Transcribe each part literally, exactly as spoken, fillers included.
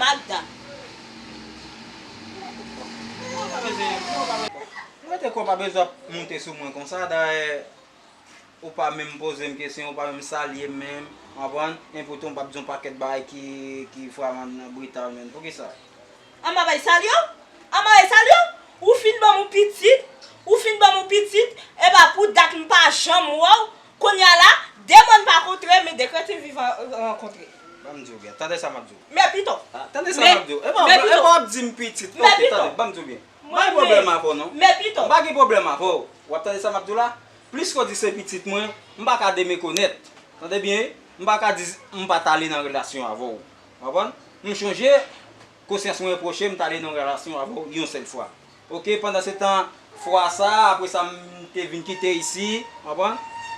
Ak dat. Mwen te kwè w pa bezwen ap monte sou mwen konsa, dayè, ou pa menm poze m kesyon, ou pa menm salye m menm, w konprann? Enpòtan w p ap di yon pakèt bagay ki, ki vrèman brital menm. Poukisa? An m pa bay salye w? An m pa bay salye w? Ou fin ban m yon pitit, ou fin ban m yon pitit, e pa pou dat m pa janm wè w. Kounye a la, de mòn pa kontre, men de kretin vivan rankontre. Ban m di w byen, tande sa m ap di w. Men pito. Ah, tande sa m ap di w. E pa, e pa w ap di m pitit. Ok, tande, ban m di w byen. M pa gen pwoblèm avè w non. Men pito. M pa gen pwoblèm avè w. W ap tande sa m ap di w la? Plis ke w di se pitit mwen, m pa ka demekonèt. Tande byen, m pa ka di m pa t ale nan relasyon avè w. W konprann? M chonje, konsyans mwen repwoche m t ale nan relasyon avè w yon sèl fwa. Ok, pandansetan, fwa sa, apre sa, m te vin kite isi, w konprann?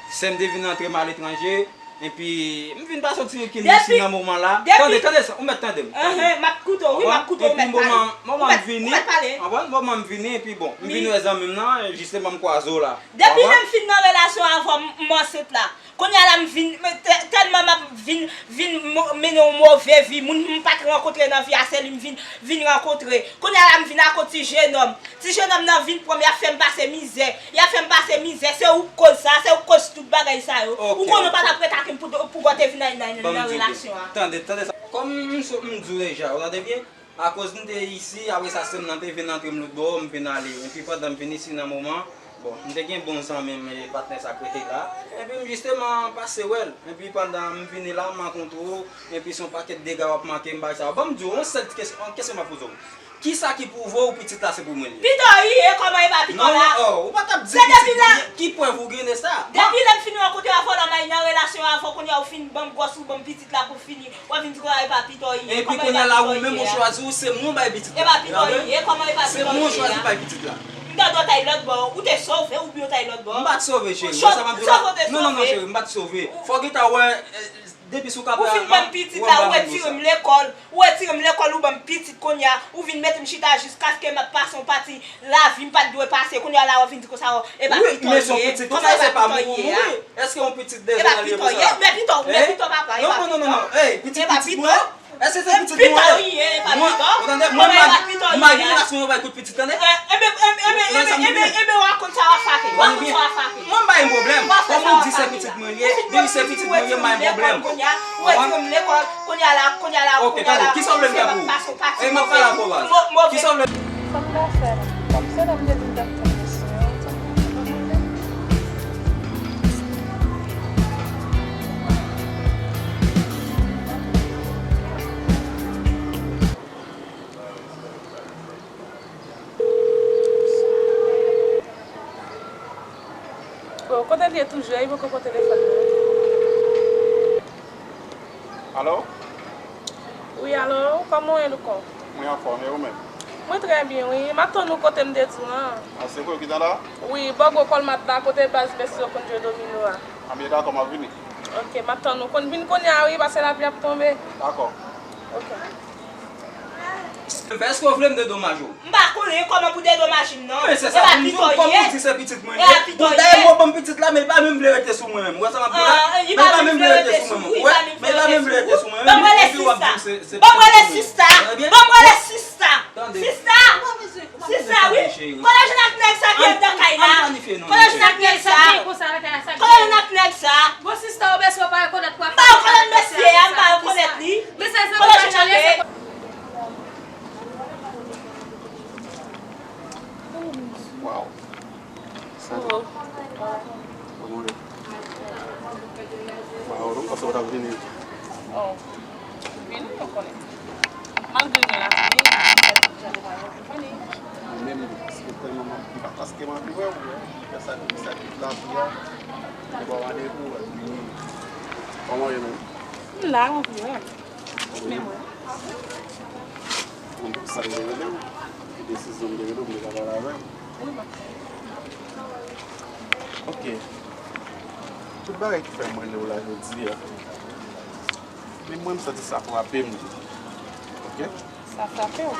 Sè m te vin antre m aletranje, epi m vin pase yon ti rekin isi nan moman la. Tande, tande sa, ou mèt tande m. Enhen, m ap koute w, wi, m ap koute w, ou mèt pale. Epi moman, moman m vini, w konprann? Moman m vini, epi bon, m vin wè zanmi m nan, jisteman m kwaze w la. Depi lè m fin nan relasyon avè w, m, m ansent la. Kounye a la m vin, tè-, tèlman m ap vin, vin mo-, mennen yon move vi, moun m pa t rankontre nan vi a, se li m vin, vin rankontre. Kounye a la m vin ak yon ti jenòm. Ti jenòm nan vin pran m, y ap fè m pase mizè. Y ap fè m pase mizè, se ou k koz sa, se ou k koz tout bagay sa yo. Ou konnen w pa t ap ret ak m pou, pou w te vin nan, nan, nan relasyon an. Tande, tande sa. Kòm m sot, m di w deja, ou tande byen? Akoz m te isi, apre sa sè m nan te vin antre m lòt bò, m vin ale. Epi pandan m vin isi nan moman, bon, m te gen bon zanmi m, e patnè sa k rete la. Epi m jisteman pase wè l. Epi pandan m vini la, m rankontre w, epi se yon pakèt dega w ap manke m bay sa yo. Ban m di w, yon sèl ti kesyon, kesyon m ap poze w. Kisa ki pwouve w pitit la se pou mwen li ye? Pito w ye, kòman e pa pito w la? Non, oh, ou pa t ap di pitit mwen li ye. Ki prèv ou gen de sa? Depi lè m fin rankontre avè w la, m al nan relasyon avè w, kounye a ou fin ban m gwòs, ou ban m pitit la pou fini. W ap vin di konsa e pa pito w ye. Epi kounye a la, ou menm ou chwazi, ou se mwen w bay pitit la. E pa pito w ye, kòman e pa pito w ye a? Se mwen w chwazi bay pitit la. M tande w t al lòt bò, ou te sove oubyen w t al lòt bò? M pa t sove, cheri. Wè sa m ap di w la? Non, non, non, cheri, m pa t sove. Fò w gentan wè, eh, depi sou kapè a, ou fin ban m pitit la, ou retire m lekòl, ou retire m lekòl, ou ban m pitit kounye a, ou vin mete m chita jiskaske m ap pase yon pati lavi m pa t dwe pase, kounye a la w ap vin di konsa, e pa pito w ye. Kòman e pa pito w ye a? Èske yon pitit deja nan lye konsa? E pa pito w ye, men pito, men pito papa, e pa pito. Non, non, non, non, non. Ey, pitit, pitit mwen. Èske se pitit mwen? Pito w ye, e pa pito. Ou tande? Mwen, m pa gen relasyon yo bay kout pitit, tande? Enben, enben, enben, enben, enben, w a konn sa w ap fake. W a konn sa w ap fake. Mwen, m pa gen pwoblèm. Kòm ou di se pitit mwen li ye, depi se pitit mwen li ye, m pa gen pwoblèm. Ou wè di m lekòl, kounye a la, kounye a la, kounye a la, kisa w vle m fè pou ou? Ey, m ap pale avè w, baz. Kisa w vle? Fanm nan fè, fanm se nan m te di m t ap tann mesye an. Oh, kote l ye toujou? Li poko pran telefòn nan. Alo? Wi, alo, kòman w ye, Louko? Mwen anfòm, e ou menm? Mwen trè byen, wi. M ap tann ou kote m te di w lan. A, se vre, ou gentan la? Wi, bò gwo kòlmat la, kote baz mesye yo konn jwe domino a. Anben, dakò, m ap vini. Ok, m ap tann ou. Konn vin kounye a, wi, paske lapli ap tonbe. Dakò. Ok. Èske w vle m dedomaje w? M pa konnen kòman pou dedomaje m, non. Men se sa, kòm ou di se pitit mwen li ye. Bon, dayè, mwen ban m pitit la, men li pa menm vle rete sou mwen menm. Ou wè sa m ap di w la? Men li pa menm vle rete sou mwen menm. Ou wè? Men li pa menm vle rete sou mwen menm. Epi w ap di m se, se pitit mwen. Ban m rele sista. Ban m rele sista. Tande. Sista! Sista, wi. Kote w jwenn ak nèg sa ki anndan kay la? Kote w jwenn ak nèg sa? Kote w jwenn ak nèg sa? Bon, sista, ou mesye, ou pa rekonèt kwa. M pa rekonèt mesye a, m pa rekonèt li. Kote w jwenn ak nèg? Wow. Sa te. Kòman w ye? Wow, nou panse w t ap vini. Oh. Vini, nou konnen. Malgre gen lafimen, men m pa janm wè w vini. Mwen menm, paske tèlman m ap, m pa, paske m anvi wè w, m fè sakrifis ak tout lavi a, m ba w randevou, w vini. Kòman w ye menm? M la, m anvi wè w. Men mwen. Mwen, pou sa m te rele w, pou desizyon m te rele w, m te ka pale avè w. Wi, bò. Ok. Tout bagay ki fè m rele w la jodi a, menm mwen, m santi sa frape m tou. Ok? Sa frape w?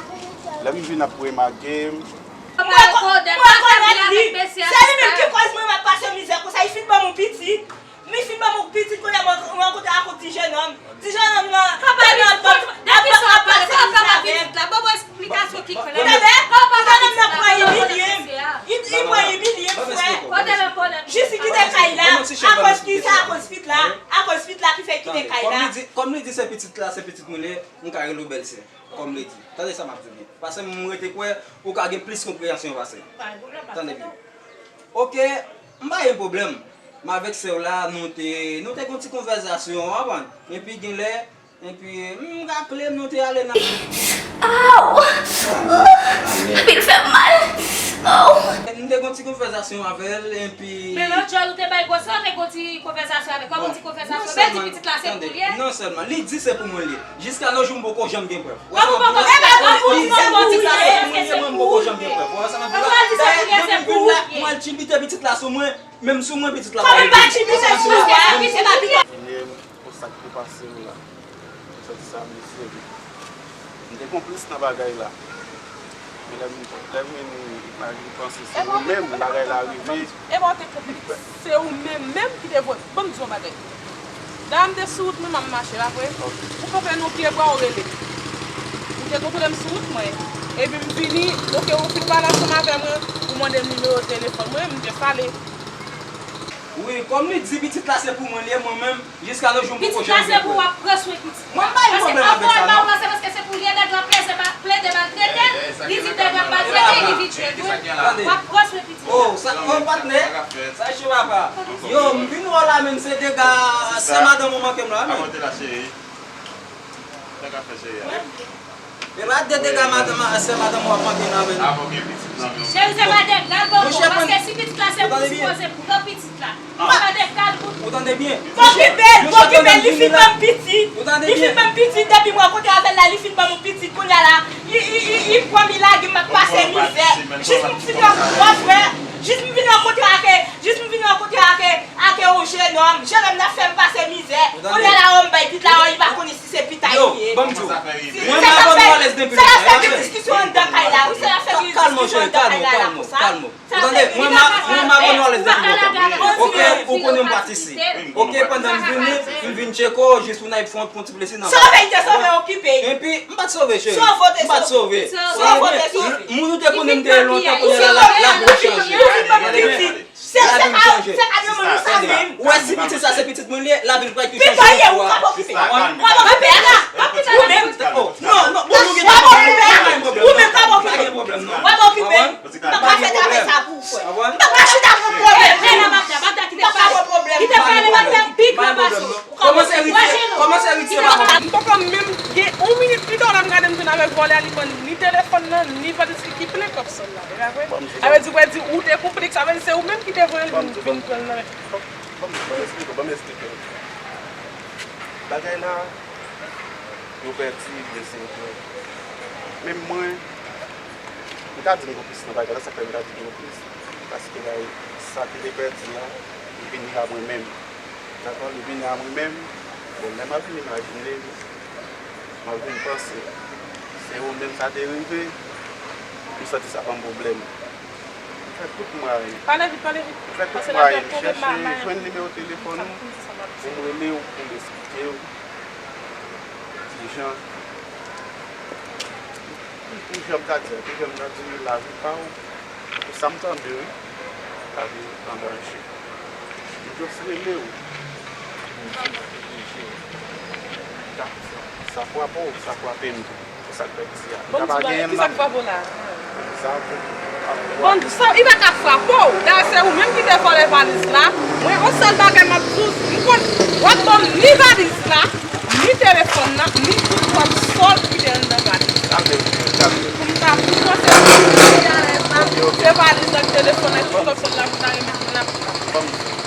Lè m vin ap remake m. Mwen ko-, mwen rekonèt li. Se li menm ki koz mwen m ap pase mizè konsa. Li fin ban m yon pitit. Li fin ban m yon pitit, kounye a mwen rankontre ak yon ti jenòm. Ti jenòm nan, tèlman ap, ap, ap, ap, ap pase mizè. Tande, kòm li di, kòm li di se pitit la, se pitit mwen li ye, m ka rele w bèlsè. Kòm li di. Tande sa m ap di w byen. Paske m rete kwè ou ka gen plis konpreyansyon pase m. Tande byen. Oke, m pa gen pwoblèm. M avèk sè w la, nou te, nou te gen yon ti konvèsasyon, w konprann? Epi gen lè, epi, m raple m, nou te ale nan Aw! Anpil fè m mal. Aw! M te gen yon ti konvèsasyon avè l, epi Men lòt jòl ou te bay gwosè, ou te gen yon ti konvèsasyon avè l. Kòman ti konvèsasyon? Bèl di pitit la se pou l ye? Non sèlman, li di se pou mwen li ye. Jiska nos jours m poko janm gen prèv. Kòman ou poko janm gen prèv? Li di se pou mwen li ye, mwen m poko janm gen prèv. Ou wè sa m ap di w la? Dayè depi m vin la, m al tchibite pitit la sou mwen, menm sou mwen pitit la pa rete. Ou wè sa m ap di w la? Premye m pou sa k te pase m la. M santi sa blese m. M te konplis nan bagay la. Men lè m, lè m vini, m pa vin panse se ou menm bagay la rive. Epa w te konplis. Se ou menm menm ki te voye. Ban m di w yon bagay. Dayè m te sou wout mwen, m ap mache, pa vre? Ou kanpe nan yon pye bwa, ou rele m. Ou te kontwole m sou wout mwen. Epi m vini, oke, ou fin pale ansanm avè mwen, ou mande m nimewo telefòn mwen, m te pale. Wi, kòm li di pitit la se pou mwen li ye, mwen menm, jiska nos jours m poko janm gen prèv. Pitit la se pou w ap pran swen pitit la. Mwen m pa gen pwoblèm avèk sa non. Paske anvan l pa w pran swen, paske se pou l ye, nèg la plede ba-, plede maltrete l, li di nèg la maltrete l, li vin jwe dwèt. W ap pran swen pitit la. Oh, sa, oh, patnè, sa cho papa. Yo, m vin wè w la menm se dega sè madanm ou manke m la menm. Sa ka fè cheri a. Epa de dega madanm, sè madanm w ap manke nan men nou. Cheri, se pa de gal poko, paske si pitit la se pou sipoze pran pitit la. Se pa de gal pou. Ou tande byen? M okipe l, m okipe l, li fin ban m pitit. Li fin ban m pitit, depi m rankontre avè l la, li fin ban m yon pitit, kounye a la, li, li, li, li pran m, li lage m, m ap pase mizè. Jis m fin rankontre, jis m vin rankontre ak, jis m vin rankontre ak, ak yon jennonm. Jennonm nan fè m pase mizè. Kounye a la, wè m bay pit la, wè li pa konnen si se pit a li ye. Yo, ban m di w. Mwen m abòne w alèz depi lè. Se la fè gen diskisyon anndan kay la, wi. Se la fè gen diskisyon anndan kay la, la konsa. Ou tande? Mwen m a, mwen m abòne w alèz depi lontan. Oke, ou konnen m patisi. Oke, pandan m vini, m vin tcheke w, jis pou n al fè yon, fè yon ti plezi nan. Sove, li te sove, okipe. Epi, m pa t sove, cheri. M pa t sove. Sove, te sove. Moun ou te konnen m te ye lontan, kounye a la, la, lavi m chanje. Ou vin ban m pitit. Se, se pa, se pa de moun ou sa menm. Ou wè si pitit sa se pitit mwen li ye, lavi l pral tou chanje. Pitit ou ye, ou pa okipe. W ap okipe la. Ou menm. Non, non, bon, nou gen pwoblèm. Ou menm pa okipe. Pa gen pwoblèm non. W ap okipe. M pa ka fè travay sa pou ou, frè. M pa ka chita pou pwoblèm. Kite pale, Magda, Magda, kite pale. Kite pale, Magda, pi gran pase w. Kòmanse eritye, kòmanse eritye pa konn. M poko menm gen yon minit pito, lè m gade m jwenn avèk vòlè a, li pran ni telefòn nan, ni valiz li ki plen kòb sòl la. E pa vre? Sa vle di, ou di ou te konplis, sa vle di se ou menm ki te voye l vin, vin pran l nan men. Ban m, ban m eksplike w, ban m eksplike w. Bagay la, yo pèdi, blese, yo pran. Menm mwen, m ka di m konplis nan bagay la, sa k fè m ka di m konplis. Paske bagay, sa ki te pèdi a, li vini a mwen menm. Dakò, li vini a mwen menm. Bon, lè m ap vin imajine, m ap vin panse, se ou menm sa te rive, m santi sa ban m pwoblèm. M fè tout mwayen. Pale vit, pale vit. M fè tout mwayen, m chèche jwenn nimewo telefòn ou pou m rele w, pou m eksplike w kijan, ki, ki jan m ka di a, ki jan m ka di lavi pa w. Pou sa m tande wi, lavi an danje. M jis rele w pou m di w, sa frape w, sa frape m tou. Pou sa k fèt isi a. Ban m di w bagay, kisa k frape w la? Sa frape m. Ban m di w, sa, li pa ka frape w. Dayè, se ou menm ki te vòlè valiz la. Mwen, yon sèl bagay m ap di w, m konn, w ap ban m ni valiz la, ni telefòn nan, ni tout kòb sòl ki te anndan valiz la. Pou m ta, pou m panse pou m te alèz la, se valiz la, telefòn la, tout kòb sòl la, pou m ta remèt mwen la pou sa. Ban m di w.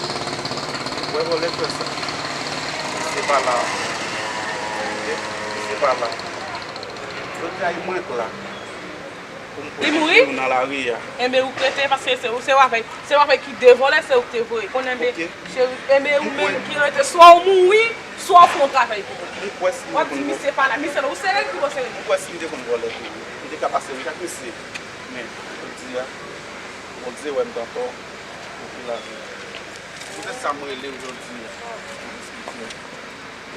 Wè vòlè fè sa. Se pa la. Ok? Se pa la. Jodi a, e mwen k la pou m pwoteje w nan lari a. Enben, ou k rete, paske se ou, se w avèk, se w avèk ki de vòlè, se ou k te voye. Konnen, enben, cheri, enben, ou menm ki rete, swa w mouri, swa w fè yon travay pou ou. M kwè si m te konn vòlè. W ap di misye pa la, misye la, ou serye, ki bò serye? M kwè si m te konn vòlè tou, m te ka pase m ak misye. Men, jodi a, Bondye wè m t anfòm, m pi lavi. Se poutèt sa m rele w jodi a, m eksplike w.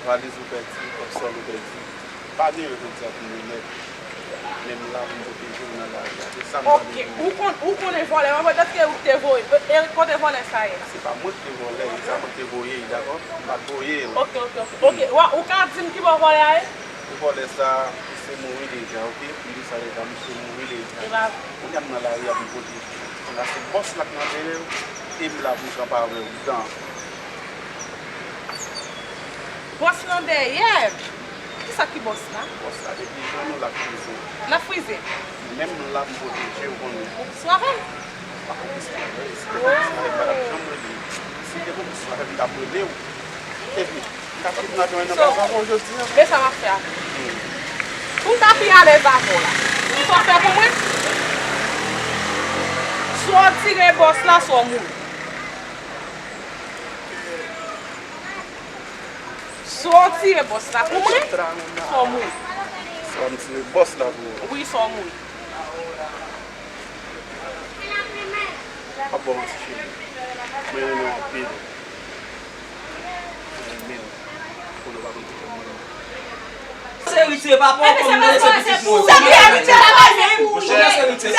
Valiz ou pèdi, kòb sòl ou pèdi. Pa gen yo jodi a pou m remèt. Menm la pou m pwoteje w nan lari a. Se sa m tande pou ou. Ok, ou konn, ou konnen vòlè an, èske ou te voye, e, e kote vòlè sa ye? Se pa mwen ki te vòlè, e sa mwen ki te voye, dakò? M pa t voye l. Ok, ok, ok. Ok, wa, ou ka di m ki bò vòlè a ye? Pou vòlè sa, misye mouri deja, ok? M di sa deja, misye mouri deja. E pa vre. Kounye a m nan lari a pou m pwoteje w. Kounye a se bòs la k nan dèyè w, e m la pou m kanpe avè w dan. Bòs lan dèyè m? Kisa ki bòs la? Bòs la depi jan nou la frize. L ap frize? Menm la m pwoteje w konnen. Ou sou avè l? Pa konn ki sou avè l, si te konn ki sou avè l, m pa t ap janm rele w. Si te konn ki sou avè l, m t ap rele w. Epi, m t ap kite w nan yon bagay avè w jodi a. Men sa m ap fè avè w. Pou m ta pi alèz avè w la. Ou sa w fè pou mwen? Swa w tire bòs la, swa w mouri. Swa w tire bòs la pou mwen, swa w mouri. Swa m tire bòs la pou ou. Wi, swa w mouri. M ap ba w manti, cheri. Mwen renmen w anpil. Mwen renmen w. Konnen w pa konn kijan m renmen w. Se eritye, papa w konn mwen se pitit mwen. Monchè, se eritye.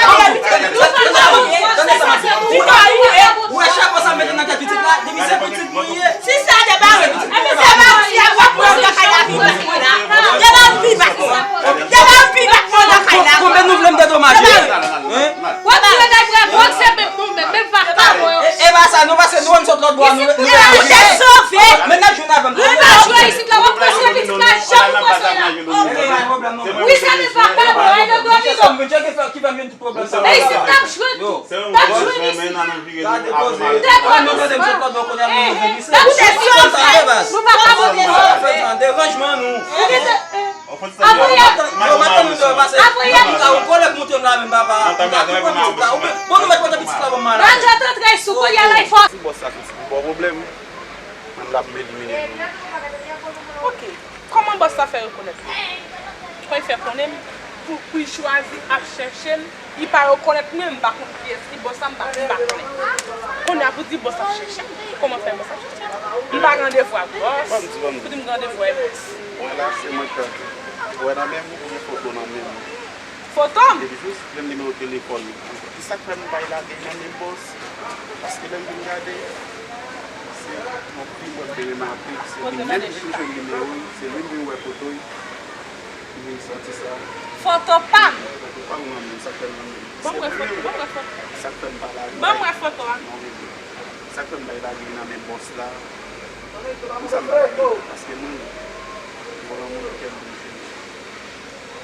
Ou wè chapo sa mete nan tèt pitit la, depi se pitit mwen ye. Si sa de ba, epi se ba si a wap pran nan kay la pi bat mwen la. De ba pi bat mwen. De ba pi bat mwen nan kay la. Konbyen nou vle m dedomaje? Hein? Wap vle kay frè bòk se menm nou menm, menm pa pa mwen. E, e pa sa, nou pase nou menm sot lòt bò nou. Isit nou te sove. Men n ap jwenn avè m. Nou pa jwe isit la, wap pran se pitit la, janm ou pran sa la. Wi, se menm pa pa mwen, ay nan domino. Ki fè m vin tout pwoblèm sa. Men isit n ap jwenn tou. N ap jwenn isit. Gade poze. N ap jwenn isit. Nou pa ka moute sove. Deranjman nou. Apre y ap, apre y ap. Ou kole k monte m la menm papa. Ou ka tou pran pitit la. Ou bon nou mèt pote pitit la ban m malad. Nan jan te trè sou kounye a la fò. Si bòs la soti pou ba w pwoblèm, menm l ap elimine nou. Ok. Kòman bòs la fè rekonèt mwen? Kòman l fè konnen m? Pou, pou l chwazi ap chèche m, li pa rekonèt mwen, m pa konn kiyès ki bòs la, m pa, m pa konnen. Kounye a pou di bòs ap chèche m, kòman fè bòs ap chèche m? M pa gen randevou ak bòs, pou di m gen randevou ak bòs. Mwen la, se mwen k wè nan men m, ou gen foto nan men m. Foto m? Epi jis menm nimewo telefòn li. Ki sa k fè m bay lage nan men bòs? Paske lè m vin gade, se yon fi mwen te renmen anpil, se li menm m vin jwenn nimewo l, se li m vin wè foto l, m vin santi sa. Foto pa m? Foto pa m nan men m, sa k fè l nan men m. Ban m wè foto, ban m wè foto. Sa k fè m pa lage. Ban m wè foto a. Non, bebe. Sa k fè m bay lage nan men bòs la. Pou sa m pa lage, paske mwen, bon, lanmou nan kè m.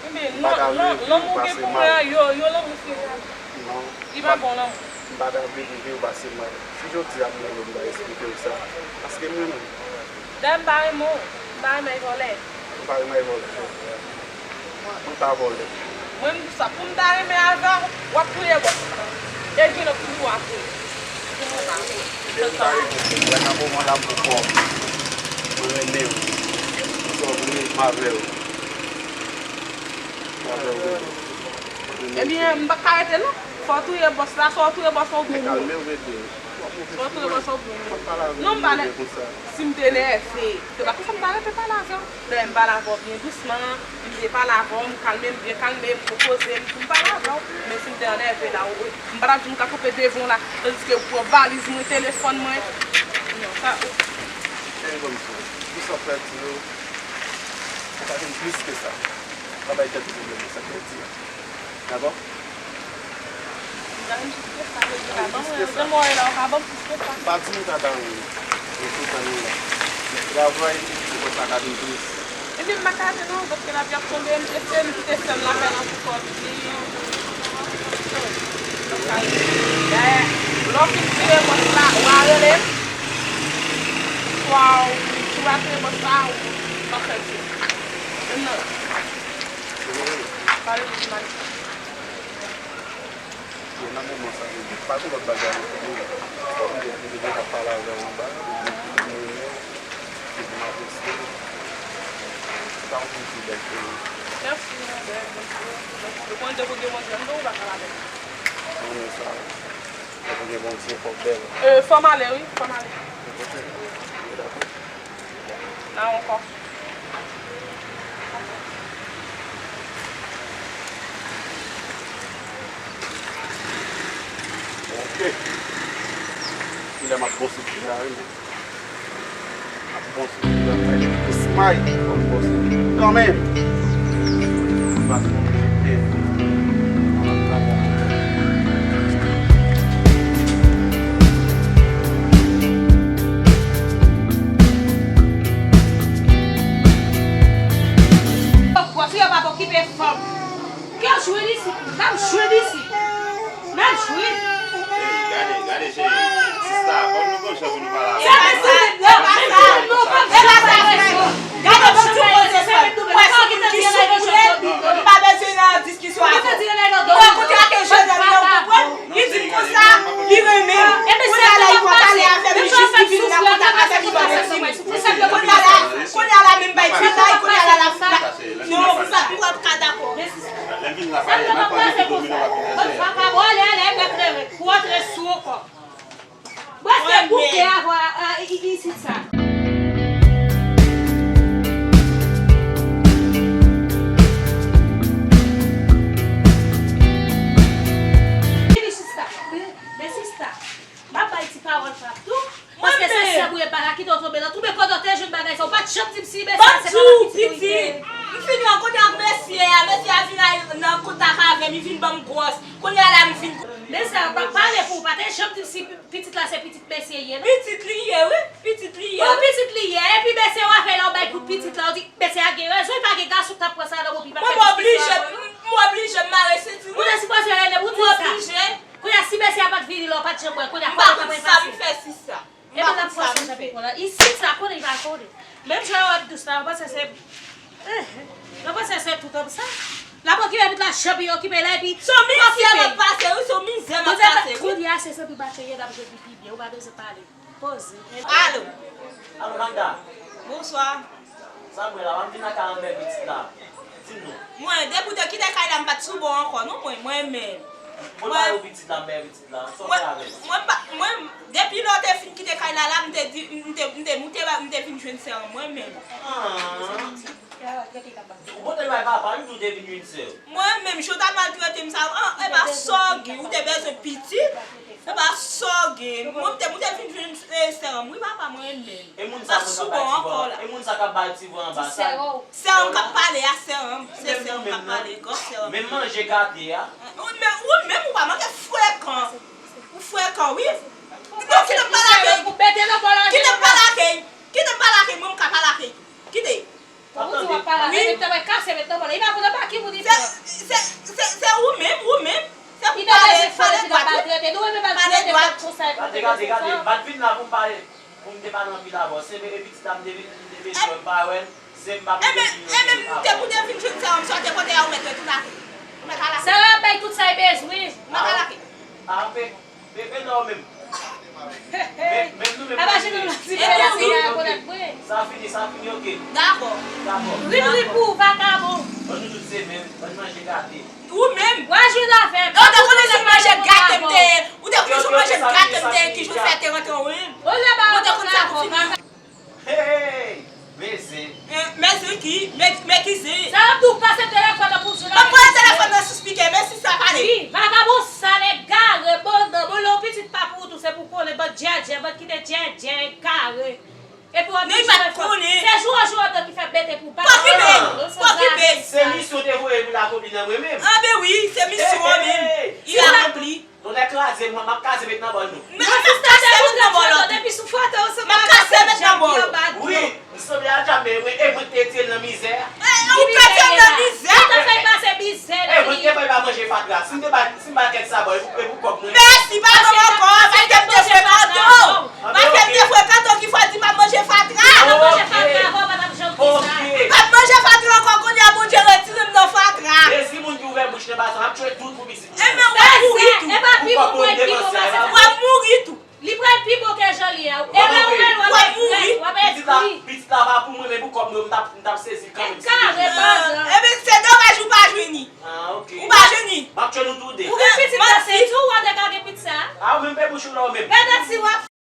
Ebyen, lanmou w gen pou mwen an, yo, yo lanmou serye avè m. Non. Li pa bon lanmou. M pa ta vle rive w pase mal. Si jodi a m renmen w, m ta esplike w sa. Paske m renmen w. Dayè m pa renmen w. M pa renmen vòlè. Ou pa renmen vòlè. Mwen pa vòlè. Mwen m di sa, pou m ta renmen avè w, w ap touye bòs la. E gen lòt toujou apre. Mwen pa renmen w. Mwen nan moman l ap bon kò m. Mwen renmen w. Sa w vle, m avè w. M avè w, bebe. Ebyen, m pa ka rete non. Fò w touye bòs la, fò w touye bòs la oubyen w mouri. Fò w touye bòs la oubyen w mouri. Non, m pa nè-, si m te nève, se pa konsa m ta rete pale avè w. Dayè, m pale avè w byen dousman, m te pale avè w, m kalme m, byen kalme, m poze m pou m pale avè w. Men si m te anève la, w, m pa t ap di m ka kanpe devan w la, tandiske w pran valiz mwen, telefòn mwen. Non, sa, ou. Ebyen, bon, mesye, pou sa w fè di yo, ou pa jwenn plis ke sa. Pa bay tèt ou pwoblèm, sa k fè di a. Dakò? M ta jwenn plis ke sa, yo di la, ban mwen, jan mwen wè la, ou ka ban m plis ke sa. Pa di m sa, Darwin. E konsa nou la. Travay, ou konn pa ka vin plis. Epi m pa ka di non, paske lavi ap tonbe, m eseye m kite sè m la fè nan pou kò l di. Dayè, lè w fin tire bòs la, w a rele m. Swa w, si w a tire bòs la, w pa fè l di. Menm nan. Pale pou mwen. Yo, nan moman sa, yo di, pa gen lòt bagay ankò, non. Fòk m te, m te deja pale avè w anba, yo di, m renmen w, epi m apresye w. Se pa yon piti bèl ke. Mèsi, mon bèl, mèsi. Mèsi. Ou konnen depi w gen Bondye, m di w pa ka la bèl. Mwen renmen sa. Depi w gen Bondye, fòk bèl. Euh, fò m ale, wi, fò m ale. Yo, dakò. Nan ankò. Kilè m ap bon sou fi la, wi, men. M ap bon sou fi la, bay li smay, m ap bon sou fi kanmenm. Paske m te Bòs yo pa okipe fanm. Ke w jwenn isit, n ap jwenn isit. N ap jwenn. Gade, gade, cheri. Sista, ban nou gon jan pou nou pale avè l. Gade, ban nou gon jan pou nou pale avè l. Gade, ban nou gon jan pou nou pale avè l. Ou wè se moun ki sou koulè, m pa bezwen nan diskisyon avè w. Ou wè kote a ke jèn nèg la, ou konprann? Li di m konsa, li renmen m. Kounye a la, li pral pale avè m, li jis li vin nan kontak avè m, li ban m eksplize. Kounye a la, kounye a la, menm bay ti tay, kounye a la, la, la, non, sa, m pral ka dakò. Lè m vin la, pale, mwen pale pou domino, w ap vin ale. Bon, papa, bon, ale, ale, mèt leve. Pou antre sou ankò. Prèske bouke avwa, a, i, i, isit sa. Vini, sista. Men, men, sista. M ap bay ti pawòl frap tou. Paske se sèm ou ye pa ka kite w tonbe nan twou. Men kòman w te jwenn bagay sa? Ou pa t janm di m si mesye a se pa nan pitit ou li te ye. M fin rankontre ak mesye a. Mesye a vin al nan kontak avè m. Li vin ban m gwòs. Kounye a la, m vin. Mesye a pa pale pou ou. Pa te janm di m si pitit la se pitit mesye ye, non? Pitit li ye, wi. Pitit li ye. Bon, pitit li ye. Epi mesye w avè l, w bay kout pitit la. Ou di mesye a gen rezon. Li pa gen gason k t ap pran sa nan boupi. Mwen, m oblije. M oblije, m mare senti m. Ou te sipoze rele m pou di sa. M oblije. Kounye a, si mesye a pa t vini la, w pa t janm wè. Kounye a, kote w t ap pase? M pa konn sa m fè, sista. Epi l ap fòse w jan pi pran la. Isit sa, konnen li pa konnen. Menm jan w ap dous la, w panse se, eh, w panse se tout òm sa. L ap okipe pitit la, jan pi okipe la, epi se yon mizè m ap pase, wi, se yon mizè m ap pase, wi. Kounye a, se santi batri ye, l ap jwe pi, pi byen, ou pa bezwen pale. Poze. Alo. Alo, Magda. Bonswa. Sa m wè la, w ap vin lakay anmè pitit la. Di m non. Mwen, depi w te kite kay la, m pa t sou bò ankò, non, mwen, mwen menm. Mwen pale w pitit la, anmè pitit la. Sa w fè avè l? Mwen, mwen pa, mwen, depi lè w te fin kite kay la, la, m te di, m te, m te moute, m te vin jwenn sè an mwen menm. Ah. Ou pote l bay papa, m di w te vin jwenn sè w. Mwen menm, jan w t ap maltrete m sa, ah, e pa sa w gen, ou te bezwen pitit, e pa sa w gen. Mwen, m te, m te vin jwenn, eh, sè an, wi, papa, mwen menm. E moun sa, moun k ap bay ti vwa, e moun sa k ap bay ti vwa anba sa. Sè an k ap pale a, sè an, se sè an k ap pale, gwo sè an. Menm manje gate a. Ou menm, ou menm, ou pa manke frekan. Ou frekan, wi. Non, kite m pale ak li. Kite m pale ak li. Kite m pale ak li, mwen, m ka pale ak li. Kite. Ou di w ap pale avè l, epi w ap kase met nan bòl la. Li pa konn anba ki moun li pran. Se, se, se, se ou menm, ou menm. Se pou pale, pale dwat, wi. Pale dwat. Gade, gade, gade, m pa t vin la pou m pale, pou m te pale anpil avè w. Se e pitit la m te vin, m te vin wè, m pa wè l. Se m pa vin. Ebyen, ebyen, m te pou te vin jwenn sè an, m sòti kote a, ou mèt retounen. Ou mèt al la. Sè an ap bay tout sa l bezwen. Ou mèt al la. Ah, ok. Bebe non menm. Men, men nou menm. Aba, nou menm. Jodi a, konnen mwen. Sa fini, sa fini, ok. Dakò. Dakò. Ri, ri pou ou, vakabon. Ban nou tout se menm, ban manje gate. Ou menm. Wa jwenn avè m. Ou te konnen se manje gate m te ye. Ou te konnen se manje gate m te ye ki jwenn fè te rantre ou menm. Ou te konnen sa pou fini. Hey! Men zen. Eh, men zen ki? Men, men ki zen? Sa ap tou pase telefòn nan pou sou la. Mwen pran telefòn nan sou spikè, men si sa pale. Wi, vakabon sal, egare, bannan, bon, lè w pitit pa pou ou tou, se pou konnen, bann djèdjè, bann kite djèdjè, egare. Epi w ap vin jwe fò. Se jou an jou an tan ki fè bete pou pa. Pa okipe, pa okipe. Se misyon te voye pou la konbine mwen menm. Anben wi, se misyon an menm. Li ranpli. Tonnè kraze m, m ap kase met nan bòl nou. M ap kase met nan bòl. Depi sou foto ou sanble ak Djab ki anba dlo. Wi, m sanble ak Djab, men mwen, e mwen k te tire l nan mizè a. E ou k te tire l nan mizè? Ou te fè l pase mizè. E mwen k te fè l pa manje fatra. Si m te ba, si m ba kèk sa bò, e pou, e pou kòb mwen. Mèsi, pa ban m ankò. Paske m te frekante w. Paske m te frekante w ki fè w di m ap manje fatra. M ap manje fatra avan, w pa t ap janm di sa. M p ap manje fatra ankò, kounye a Bondye retire m nan fatra. Mezi moun ki ouvè bouch nan basan, m ap tchwe tout pou pisi. Ebyen, w ap mouri tou. Epa, pi bon mwen, pi bon pase sa. W ap mouri tou. Li pral pi bon ke jan l ye a. E lè w wè l, w ap mouri. W ap ekri. Pitit la, pitit la pa pou mwen, men pou kòb mwen, m t ap, m t ap sezi l kanmenm. Kare pandan. Ebyen, se domaj ou pa jwenn li. Ah, ok. Ou pa jwenn li. M ap tchwe nou tou de. Ou gen pitit la, se tou w ap degage pitit sa. Ah, ou menm pe bouch ou la ou menm. Gade si w ap